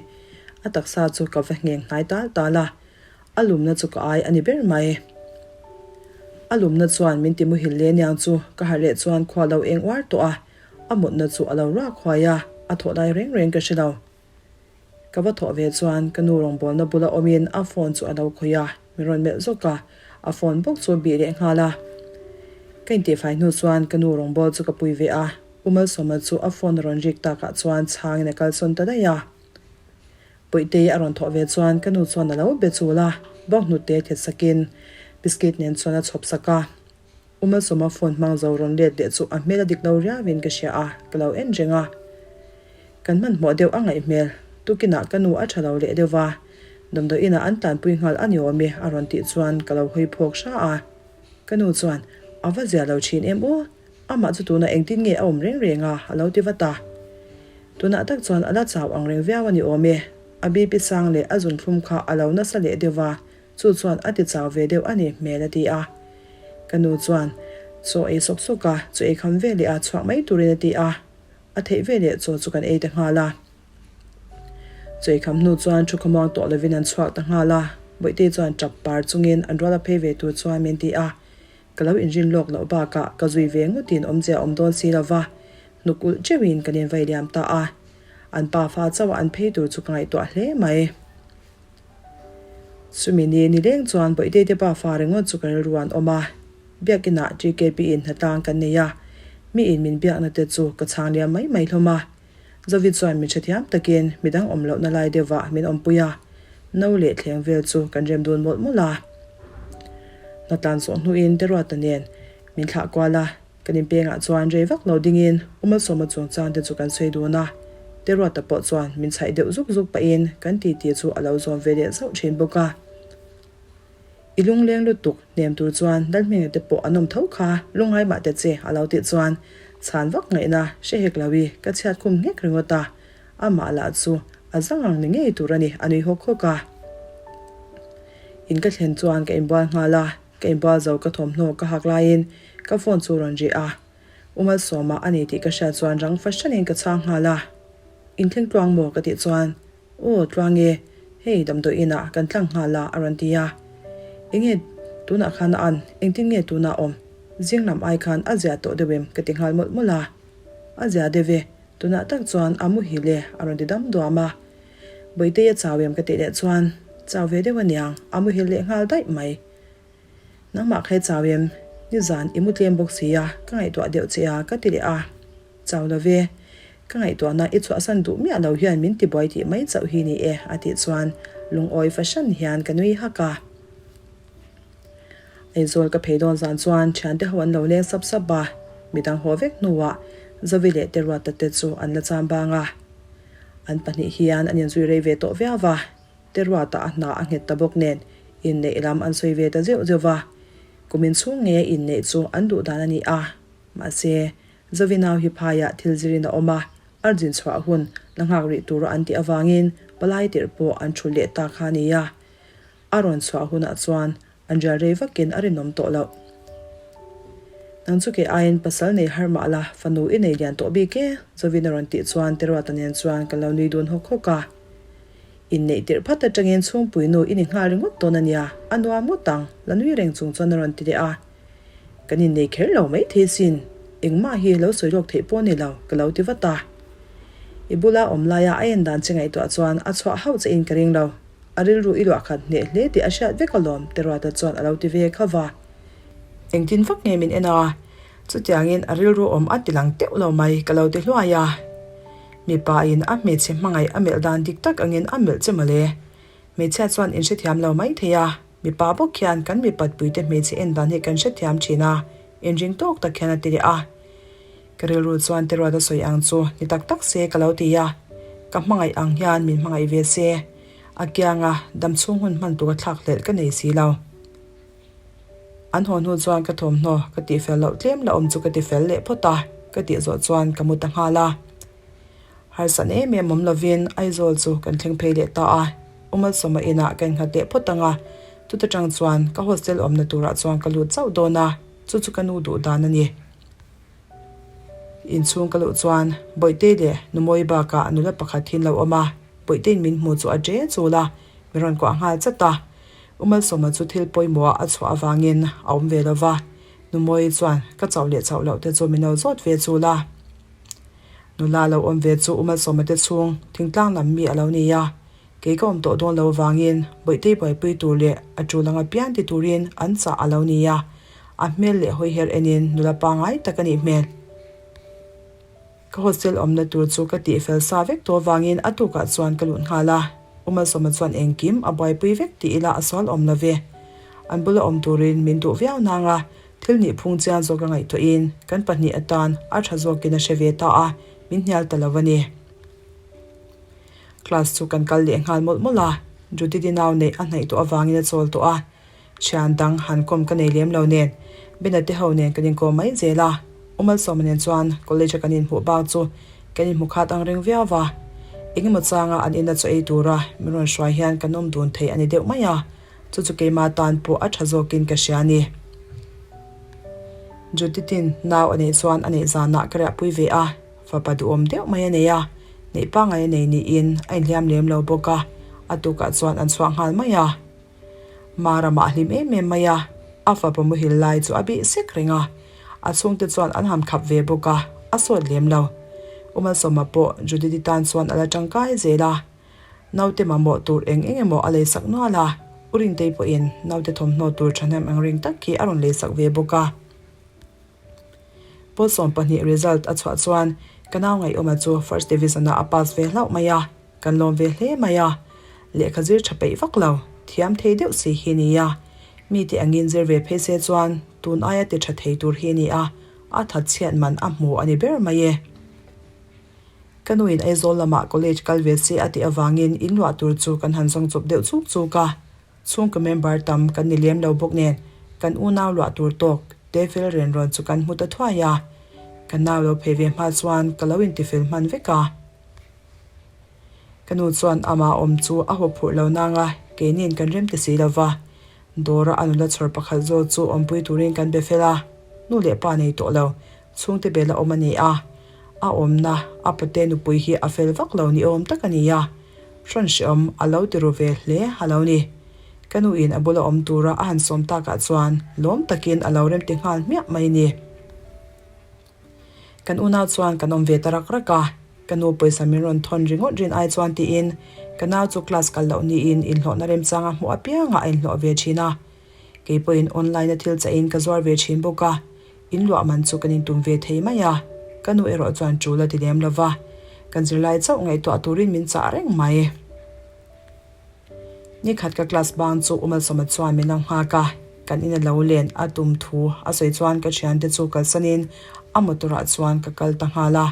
A taksa chu ka va ngheng hnai tal tal a, A lumna chu ka ai a ni ber mai. A lumna chuan min ti muhil le niang chu ka harh leh chuan khua lo eng uar tawh a, a mutna chu a lo ruak huai a, a thawh lai reng reng ka hre lo. Ka va thawh ve chuan ka nu rawngbawlna bula awmin a phone chu a lo khawih a, min rawn melh zawk a, a phone bawk chu bih leh nghal a. Ka intihfai hnu chuan ka nu rawngbâwl chu ka pui ve a, U Malsawma chu a phone a rawn rik takah chuan chhangin a kalsawn ta daih a. Puihtei a rawn thawh ve chuan ka nu chuan a lo be chul a, bawnghnute thet sakin biscuit nen chuan a chhawp sak a. U Malsawma phone hmang zo rawn let leh chu a hmel a dik lo riauin ka hria a, ka lo en reng a. Kan hmanhmawh deuh a ngaih hmel, tukinah ka nu a tha lo leh deuh va, damdawi inah an tanpui nghal a ni awm e a rawn tih chuan ka lo hawi phawk hra a. Ka nu chuan, A va zia lo thin em aw? Amah chu tunah engtin nge a awm reng reng a? a lo ti vat a. Tunah tak chuan a la chau ang reng viau a ni awm e. A bipi sang leh a zunthlum kha a lo nasa leh deuh va, chu chuan a ti chau ve deuh a ni hmel a ti a. Ka nu chuan chaw ei sawk sawk a, chaw ei kham ve leh a chhuak mai turin a ti a. A theih ve leh chaw chu kan ei ta nghal a. Chaw ei kham hnu chuan thu khawmuang tawh lovin an chhuak ta nghal a. Bawihtei chuan tap par chungin an rual a phei ve tur chuan min ti a. Ka lo inrin lawk loh bakah ka zui ve ngawtin awmzia awm dawn si lova, hnuk ulh teuhin kan invai liam ta a. An pa fa chauh a an phei tur chu ka ngaihtuah hle mai. Chumi ni nileng chuan Bawihtei te pa fa ringawt chu ka rilru an awm a. Biakinah TKP in hnatlang kan nei a, mi in min biakna te chu ka chhang liam mai mai hlawm a. Zovi chuan min hrethiam takin midang awm lohna lai deuhvah min awmpui a, no leh thleng vel chu kan rem dun mawlh mawlh a. Hnatlan zawh hnuin Teruata nen min thlah kual a, kan inpengah chuan rei vak lo dingin U Malsawma chungchang te chu kan sawi dun a, Teruata pawh chuan min chhaih deuh zuk zuk pahin kan titi chu a lo zawm ve leh zauh thin bawk a. I lungleng lutuk hnem tur chuan Lalhminga te pawh an awm tho kha, lungngai mah ta che a lo tih chuan chhan vak ngaihna hre hek lo i ka chhiat khum nghek ringawt a, amah lah chu a zang ang ni ngei tur a ni a nui hawk hawk a. In ka thlen chuan ka inbual nghal a, ka inbual zo ka thawmhnaw ka hak laiin ka phone chu rawn ri a, U Malsawma a ni tih ka hriat chuan rang fahranin ka chhang nghal a, Inthleng tluang maw ka tih chuan Aw tluang e, hei damdawi inah kan tlang nghal a a rawn ti a. Enge tunah khan a an, engtin nge tunah awm? Zing lam ai khan a zia tawh deuh em ka ti nghal mawlh mawlh a. A zia deuh e, tunah tak chuan a muhil e a rawn ti dam duam a. Bawihtei a chau em ka tih leh chuan, chau ve deuh aniang, a muhil leh nghal daih mai. Nangmah kha i chau em? Nizan i mu tlem bawk si a, ka ngaihtuah deuh che a ka ti leh a. Chau lo ve. Ka ngaihtuahna i chhuahsan duh miah lo hian min tibuai tih mai chauh hi ni e a tih chuan lungawi fahran hian ka nui hak a. Aizawl ka phei dawn zan chuan thiante ho an lo leng sap sap a, midang haw vek hnuah Zovi leh Teruata te chu an la cham bang a. An pahnih hian an inzui rei ve tawh viau va, Teruata a hna a nghet ta bawk nen inneih lam an sawi ve ta zeuh zeuh va. Kumin chhung nge inneih chu an duh dan a ni a, mahse Zovi nau hi phaiah thil zirin a awm a, Arjun chhuah hun la nghak rih tura an tih avangin palai tirh pawh an thulh leh ta kha a ni a. A rawn chhuah hunah chuan an rial rei vakin a rinawm tawh loh. Nang chu kei aiin pasal nei har mah la, fanu i nei lian tawh bik e, Zovin a rawn tih chuan Teruata nen chuan kan lo nui dun hawk hawk a. Inneih tirh phat atangin chhungpui nu i ni nghal ringawt dawn a nia, a nuam ngawt ang, la nui reng chung chuan a rawn ti leh a. Kan innei kher lo mai thei sin, engmah hi lo sawi lawk theih pawh ni lo, ka lo ti vat a. I bula awm laia a en dan che ngaihtuah chuan a chhuah hauh che in ka ring lo, a rilru i luah khat hneh hle tih a hriat vek alawm, Teruata chuan a lo ti ve kha va. Engtin vak nge min en a, chutiangin a rilru awm a ti lang teuh lo mai, ka lo ti hluai a. Mipa in a hmeichhe hmangaih a melh dan dik tak angin a melh che mawle. Hmeichhia chuan in hrethiam lo mai thei a, mipa bawk hian kan mipatpuite hmeichhe en dan hi kan hrethiam thin a, inring tawk tak hian a ti leh a. Ka rilru chuan Teruat a sawi ang chu ni tak tak se ka lo ti a, ka hmangaih ang hian min hmangaih ve se, a kianga damchhung hun hman tur a thlak hlelh ka nei si lo. An haw hnu chuan ka thawmhnaw ka tihfel loh tlem la awm chu ka tifel leh phawt a, ka tih zawh chuan ka mu ta nghal a. Harsat em em awm lovin Aizawl chu kan thleng phei leh ta a, U Malsawma inah ka innghat leh phawt ang a, chuta tang chuan ka hostel awmna turah chuan ka lut chauh dawn a, chu chu ka nu duh dan a ni. Inchhung ka luh chuan Bawihtei leh Numawi bakah nula pakhat hi an lo awm a, Bawihteiin min hmu chu a ṭe chul a, min rawn kuah nghal chat a. U Malsawma chu thil pawimawh a chhuah avangin a awm ve lo va, Numawi chuan ka chauh leh chauh loh te chu min lo zawt ve chul a. Nula lo awm ve chu U Malsawma te chhung thingtlang lam mi a lo ni a, kei ka awm tawh dawn lo avangin Bawihtei buaipui tur leh a tul anga pian ti turin an chah a lo ni a, a hmel leh hawiher enin nula pangai tak a nih hmel. Ka hostel awmna tur chu ka tih fel sa vek tawh avangin a tukah chuan ka lut nghal a, U Malsawma chuan engkim a buaipui vek tih ila a sual awm lo ve. An bula awm turin min duh viau nang a, Thil nih phung chian zawk a ngaihtuahin kan pahnih atan a tha zawkin a hre ve ta a, min hnial ta lo a ni. Class chu kan kal leh nghal mawlh mawlh a, Judith-i nau neih a hnaih tawh avangin a chawl tawh a, thian dang han kawm ka nei lem lo nen Bena te ho nen kan inkawm mai zel a, U Malsawma nen chuan college a kan inhmuh bak chu kan inhmu khat ang reng viau va, engemaw changa an ina chaw ei tura min rawn hruai hian kan awm dun thei a ni deuh mai a. Chu chu keimah tan pawh a tha zawkin ka hria a ni. Judith-in nau a neih chuan a neih zanah ka riahpui ve a, fapa duhawm deuh mai a nei a, neih pangngai a nei niin a inhliam lem lo bawk a, a tukah chuan an chhuak nghal mai a. Maramah a hlim em em mai a, a fapa muhil lai chu a bih sek reng a, a chhungte chuan an han khap ve bawk a, a sawt lem lo. U Malsawma pawh Judith-i tan chuan a la tangkai zel a. Naute mamawh tur eng eng emaw a leisak nual a, U Rintei pawhin naute thawmhnaw tur thahnem ang ring tak khi a rawn leisak ve bawk a. Pawl 12 result a chhuah chuan ka nau ngaihawma chu first division ah a pass ve hlauh mai a, kan lawm ve hle mai a. Lehkha zir tha peih vak lo, thiam thei deuh si hi ni a. Mite angin zir ve phei se chuan tun aia ti tha thei tur hi ni a, a thatchhiat man a hmu a ni ber mai e. Ka nuin Aizawl lamah college kal ve se a tih avangin in luah tur chu kan han zawng chawp deuh chuk chuk a. Chhungkaw member tam kan ni lem lo bawk nen kan unau luah tur tawk te fel ren rawn chu kan hmu ta thuai a. Ka nau lo phei ve hma chuan ka lo intifel hman vek a. Ka nu chuan amah awm chu a haw phurh lo nang a, keiniin kan rem ti si lo va. Dawra a nula chhawr pakhat zawk chu awmpui turin kan be fel a, nu leh pa nei tawh lo, chhungte bel a awm a ni a. A awmna a pute nupui hi a fel vak lo ni awm tak a ni a, hrawn hreawm a lo ti ru ve hle a lo ni. Ka nuin a bula awm tura a han sawm takah chuan lawm takin a lo remti nghal hmiah mai ni. Kan unau chuan kan awm ve ta rak rak a, ka nu pawisa min rawn thawn ringawt rin ai chuan tiin ka nau chu class kal loh niin inhlawhna remchanga hmuh apiangah a inhlawh ve thin a. Kei pawhin online a thil chahin ka zuar ve thin bawk a, in luah man chu kan intum ve thei mai a, ka nu erawh chuan tul a ti lem lo va, kan zirlai chauh ngaihtuah turin min chah reng mai. Nikhat ka class bang chu U Malsawma chuan min lo nghak a, kan ina lo len a tum thu a sawi chuan ka thiante chu kalsanin a motor ah chuan ka kal ta nghal a.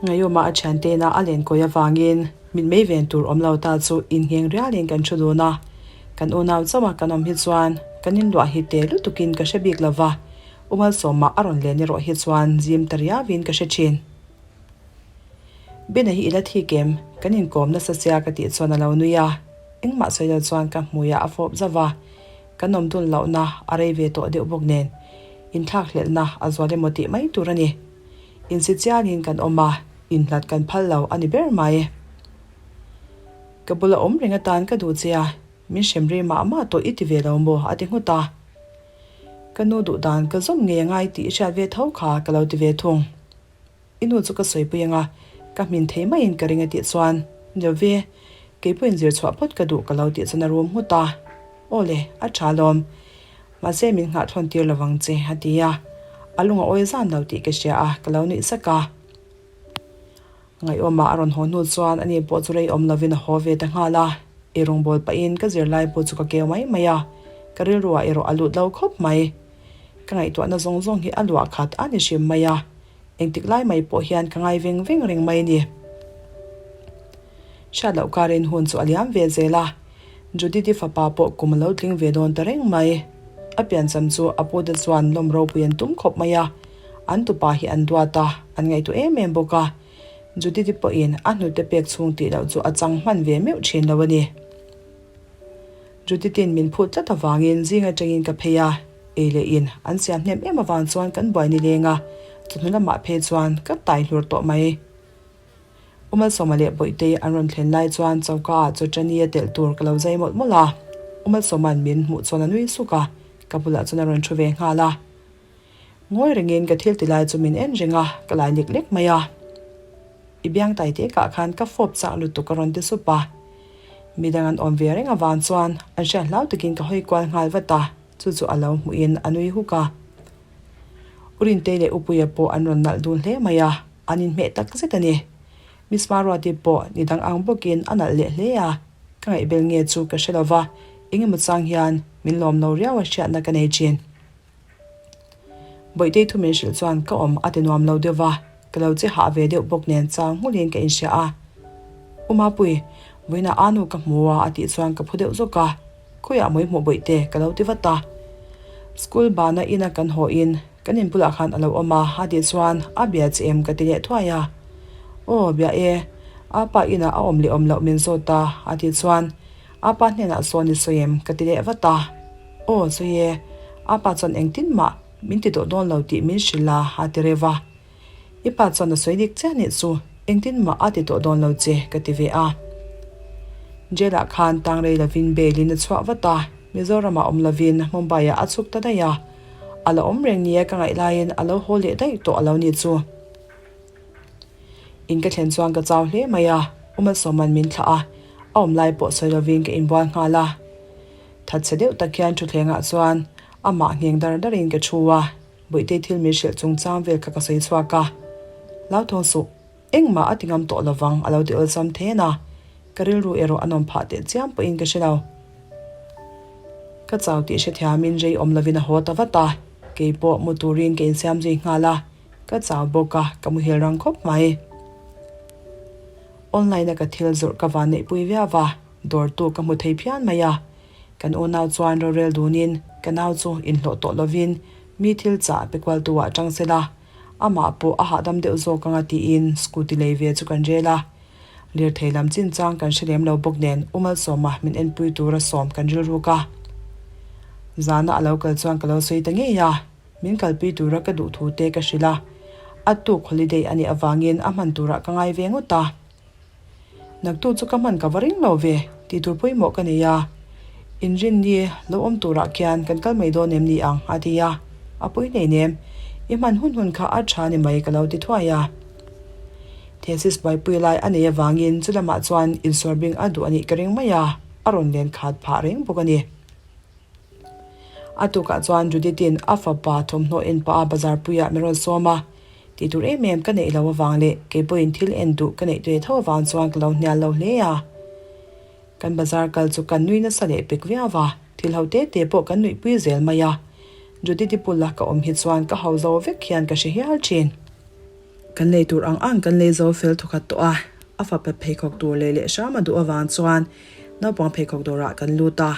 Ngaiawma a thiantena a len kawi avangin mitmei ven tur awm lo ta chu inngheng rialin kan thu dun a, kan unau chauha kan awm hi chuan kan inluah hi te lutukin ka hre bik lo va, U Malsawma a rawn len erawh hi chuan zim ta riauin ka hre thin. Bena hi i la thik em? Kan inkawm nasa sia ka tih chuan a lo nui a, engmah sawi lo chuan ka hmuiah a fawp zauh a, kan awm dun lohna a rei ve tawh deuh bawk nen. Inthlakhlelhna a zual emaw tih mai tur a ni. Insi chianin kan awm a, inhlat kan phal lo a ni ber mai. Ka bula awm reng atan ka duh che a, min hrem rei mah mah tawh i ti ve lo maw? a ti nghut a. Ka nu duh dan ka zawm ngei a ngai tih i hriat ve tho kha ka lo ti ve thung. I nu chu ka sawipui ang a, ka hmin thei maiin ka ring a tih chuan, Nilo ve, kei pawhin zir chhuah phawt ka duh ka lo tih chuan a rum nghut a. Aw le, a tha lawm. Mahse min nghah thlawn tir lo vang che, a ti a. A lung a awi zan lo tih ka hria a, ka lo nuih sak a. Ngaihawmah a rawn haw hnu chuan ani pawh chu rei awm lovin a haw ve ta nghal a. I rawngbâwl pahin ka zirlai pawh chu ka keu mai mai a, ka rilruah erawh a lut lo khawp mai. Ka ngaihtuahna zawng zawng hi a luah khat a ni hrim mai a, engtik lai mai pawh hian ka ngai veng veng reng mai a ni. Hriat loh karin hun chu a liam ve zel a, Judith-i fapa pawh kum a lo tling ve dawn ta reng mai. A piancham chu a pute chuan lawm ropui an tum khawp mai a, an tupa hi an duat a, an ngaihtuah em em bawk a. Judith-i pawhin a hnute pek chhung tih loh chu a chang hman ve meuh thin lo a ni. Judith-in min phut tlat avangin zing atangin ka phei a, ei leh in an siam hnem em avang chuan kan buai ni leng a, chawhnu lamah phei chuan ka tai hlur tawh mai. U Malsawma leh Bawihtei an rawn thlen lai chuan choka ah chaw chani a telh tur ka lo zai mawlh mawlh a, U Malsawma'n min hmuh chuan a nui suk a, ka bulah chuan a rawn thu ve nghal a. Ngawi rengin ka thil ti lai chu min en reng a, ka lai lek lek mai a. I biang tai te kah khan ka fawp chak lutuk a rawn ti sup a. Midang an awm ve reng avang chuan an hriat hlau takin ka hawi kual nghal vat a, chu chu a lo hmuhin a nui huk a. U Rintei leh U Puia pawh an rawn nalh dun hle mai a, an inhmeh tak zet a ni. Miss Maruati pawh ni dang ang bawkin a nalh leh hle a, ka ngaihbel nge chu ka hre lo va, engemaw chang hian min lawm lo riau a hriatna ka nei thin. Bawihtei thu min hrilh chuan ka awm a ti nuam lo deuh va, ka lo che hah ve deuh bawk nen chang nghulhin ka inhria a. U Mapui, vawiinah aa nu ka hmu a a tih chuan ka phu deuh zawk a, Khawiah mawi hmuh Bawihte ka lo ti vat a. School bana ina kan haw in kan in bulah khan a lo awm a a tih chuan a bia che em ka ti leh thuai a. Aw bia e, a pa inah a awm leh awm loh min zawt a a tih chuan a pa hnenah sawn i sawi em ka ti leh vat a. Aw sawi e, a pa chuan engtin mah min ti tawh dawn lo tih min hrilh a a ti reuh a. I pa chuan a sawi dik chiah nih chu, engtin mah a ti tawh dawn lo che, ka ti ve a. Jail ah khan tang rei lovin bail in a chhuah vat a, Mizoram ah awm lovin Mumbai ah a chhuk ta daih a. A la awm reng nia ka ngaih laiin a lo haw leh daih tawh a lo nih chu. In ka thlen chuan ka chau hle mai a, U Malsawma'n min thlah a, a awm lai pawh sawi lovin ka inbual nghal a. Thatchhe deuh tak hian thutthlengah chuan amah ngheng dar darin ka thu a. Bawihtei thil min hrilh chungchang vel kha ka sawi chhuak a, Hlauthawng suh, engmah a ti ngam tawh lovang a lo ti awlsam then a, ka rilru erawh a nawm phah teh chiam pawhin ka hre lo. Ka chau tih hrethiamin rei awm lovin a haw ta vat a, kei pawh mu turin ka insiam zui nghal a, ka chau bawk a, ka muhil rang khawp mai. Online a ka thil zawrh ka van neihpui viau va, dawrtu ka hmu thei phian mai a, Kan unau chuan rorel dunin ka nau chu inhlawh tawh lovin mi thil chah pe kual tu ah tang sela, amah pawh a hahdam deuh zawk anga tiin scooty lei ve chu kan rel a. Lirthei lam chinchang kan hre lem lo bawk nen U Malsawma min enpui tura sawm kan rilruk a. Zana a lo kal chuan ka lo sawi ta ngei a, min kalpui tura ka duh thu te ka hrilh a, a tuk holiday a nih avangin a hman turah ka ngai ve ngawt a. Naktu chu ka hman ka va ring lo ve, tih tur pawimawh ka nei a. Inrinni lo awm turah khian kan kal mai dawn em ni ang? a ti a. A pawi nei nem, i hman hun hun kha a tha ni mai ka lo ti thuai a. Thesis buaipui lai a nei avangin chu lamah chuan insuarbing a duh a nih ka ring mai a, a rawn len khat phah reng bawk a ni. A tukah chuan Judith-in a fapa thawmhnaw en pah a bazar puiah min rawn sawm a, tih tur em em ka neih lo avang leh kei pawhin thil en duh ka neih ve tho avang chuan ka lo hnial lo hle a. Kan bazar kal chu kan nui nasa leh pek viau a, thil ho te te pawh kan nuihpui zel mai a. Judith-i bula ka awm hi chuan ka hau zo vek hian ka hre hial thin. Kan lei tur ang ang kan lei zo fel thawkhat tawh a, a fapa pheikhawk tur lei leh hram a duh avang chuan naupang pheikhawk dawrah kan lut a.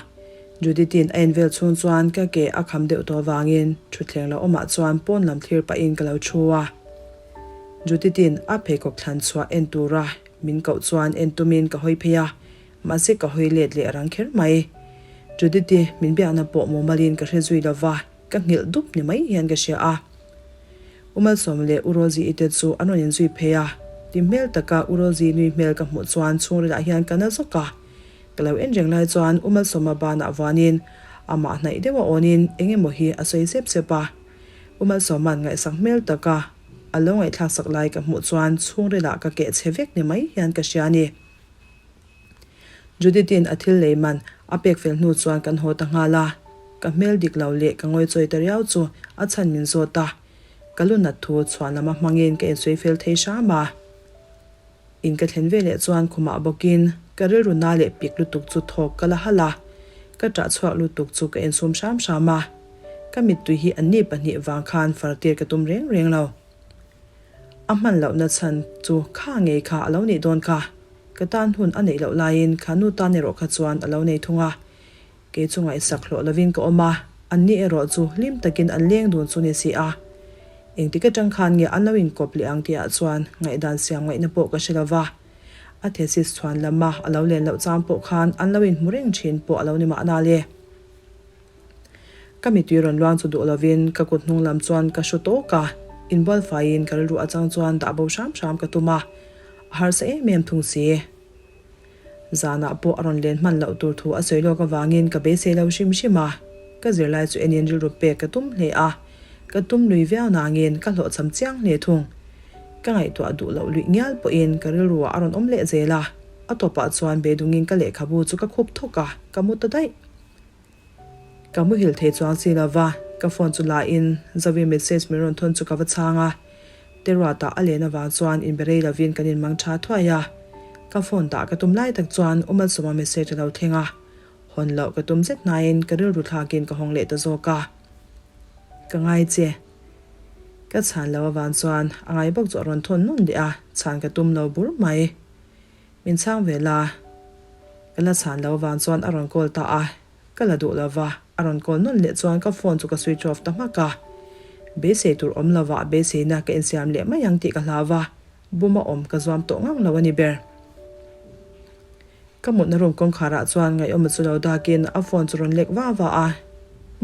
Judith-in a en vel chhung chuan ka ke a kham deuh tawh avangin thutthleng lo awmah chuan pawn lam thlir pahin ka lo thu a. Judith-in a pheikhawk thlan chhuah en tura min koh chuan en tumin ka hawi phei a, mahse ka hawi let leh rang kher mai. Judith-i min biakna pawh mumalin ka hre zui lo va. ka nghilh dup ni mai hian ka hria a. U Malsawma leh U Rosie-i te chu an rawn inzui phei a, ti hmel taka U Rosie nui hmel ka hmuh chuan chhungrilah hian ka na zawk a. Ka lo en reng lai chuan U Malsawma banah vuanin amah hnaih deuh a awnin eng emaw hi a sawi sep sep a. U Malsawma'n ngaihsak hmel taka a lo ngaihthlak sak lai ka hmuh chuan chhungrilah ka keh chhe vek ni mai hian ka hria a ni. Judith-in a thil lei man a pek fel hnu chuan kan haw ta nghal a, ka hmel dik lo leh ka ngawichawi ta riau chu a chhan min zawt a, ka lu nat thu chhuan lama hmangin ka insawi fel thei hram a. In ka thlen veleh chuan khumah bawkin ka rilru na leh pik lutuk chu thawk ka la halh a, ka ṭah chhuak lutuk chu ka insum hram hram a, ka mittui hi anni pahnih vang khan far tir ka tum reng reng lo. A hman lohna chhan chu kha ngei kha a lo nih dawn kha. Ka tan hun a neih loh laiin kha nu tan erawh kha chuan a lo nei thung a. Kei chu ngaihsak hlawh lovin ka awm a, anni erawh chu hlim takin an leng dun chu ni si a. Engtik atang khan nge an lo inkawp leh ang tihah chuan ngaihdan siam ngaihna pawh ka hre lo va. A thesis chhuan lama a lo len loh chang pawh khan an lo inhmu reng thin pawh a lo ni mahna le. Ka mitui rawn luang chu duh lovin ka kut hnung lam chuan ka hru tawk a, inbual faiin ka rilru atang chuan dah bo hram hram ka tum a, a harsa em em thung si. Zanah pawh a rawn len hman loh tur thu a sawi lawk avangin ka beisei lo hrim hrim a, ka zirlai chu enin rilru pek ka tum hle a, ka tum lui viau nangin ka hlawhchham chiang hle thung. Ka ngaihtuah duh loh luih ngial pawhin ka rilruah a rawn awm leh zel a, a tawpah chuan beidungin ka lehkhabu chu ka khup thawk a, ka mu ta daih. Ka muhil thei chuang si lo va, ka phone chu la in Zoe message min rawn thawn chu ka va chhang a. Teruatah a len avang chuan inbe rei lovin kan inmang tha thuai a. Ka phone dah ka tum lai tak chuan U Malsawma message a lo thleng a. Hawn loh ka tum zet hnain ka rilru thlakin ka hawng leh ta zawk a. Ka ngai che. Ka chhan lo avang chuan a ngai bawk chu a rawn thawn nawn leh a, chhan ka tum lo bur mai. Min chhang ve la. Ka la chhan lo vang chuan a rawn call ta a, ka la duh lo va, a rawn call nawn leh chuan ka phone chu ka switch off ta hmak a. Beisei tur awm lovah beiseina ka insiam leh mai ang tih ka hlau va, buma awm ka zuam tawh ngang lo a ni ber. Ka mutna room kawngkharah chuan ngaihawma chu lo dakin a phone chu rawn lek va va a,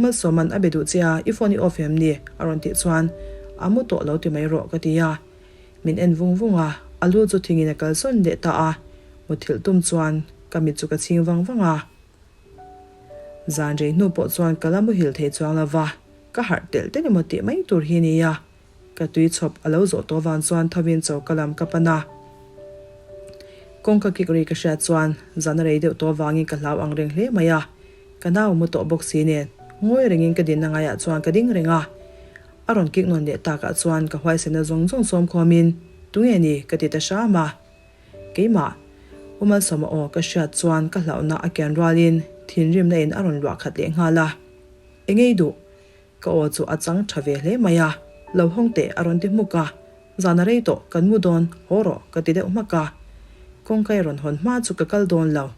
Malsawman a be duh che a, i phone i off em ni? a rawn tih chuan, A mu tawh lo ti mai rawh ka ti a. Min en vung vung a, a lu chu thingin a kalsawn leh ta a, muthilh tum chuan ka mit chu ka chhing vang vang a. Zan rei hnu pawh chuan ka la muhil thei chuang lo va, ka harh telh telh emaw tih mai tur hi nia. Ka tui chhawp a lo zawh tawh vang chuan thovin choka lam ka pan a. Kawngka kik ri ka hriat chuan zan a rei deuh tawh vangin ka hlau ang reng hle mai a, ka nau mu tawh bawk si nen ngawi rengin ka dinna ngaiah chuan ka ding reng a. A rawn kik nawn leh takah chuan ka huaisena zawng zawng sawm khawmin, Tunge ni? ka ti ta hram a. Keimah, U Malsawma aw ka hriat chuan ka hlauhna a kian rualin thinrimna in a rawn luah khat leh nghal a. Engei duh? Ka aw chu a chang tha ve hle mai a. Lo hawng teh a rawn ti hmuk a. Zan a rei tawh, kan mu dawn, haw rawh ka ti deuh hmak a. Kawngka i rawn hawn hma chu ka kal dawn lo.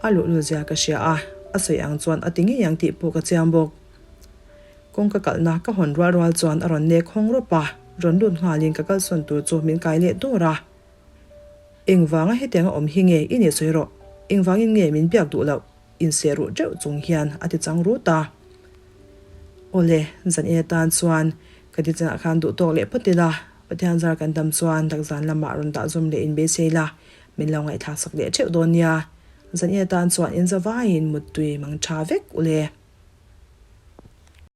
A luhlul zia ka hria a, a sawi ang chuan a ti ngei ang tih pawh ka chiang bawk. Kawngka kalhna ka hawn rual rual chuan a rawn nek hawng rawp a, rawn lut nghalin ka kalsawn tur chu min kai leh dawr a. Engvanga hetianga awm hi nge i nih sawi rawh, engvangin nge min biak duh loh? Inseh ruh teuh chung hian a ti chang rut a. Awle, zan in atan chuan ka ti chinah khan duh tawk leh phawt ila, Pathian zar kan dam chuan takzan lamah rawn dah zawm leh inbeisei la, min lo ngaihthlak sak leh theuh dawn nia. Zan in atan chuan in zavaiin muttui mang tha vek ule.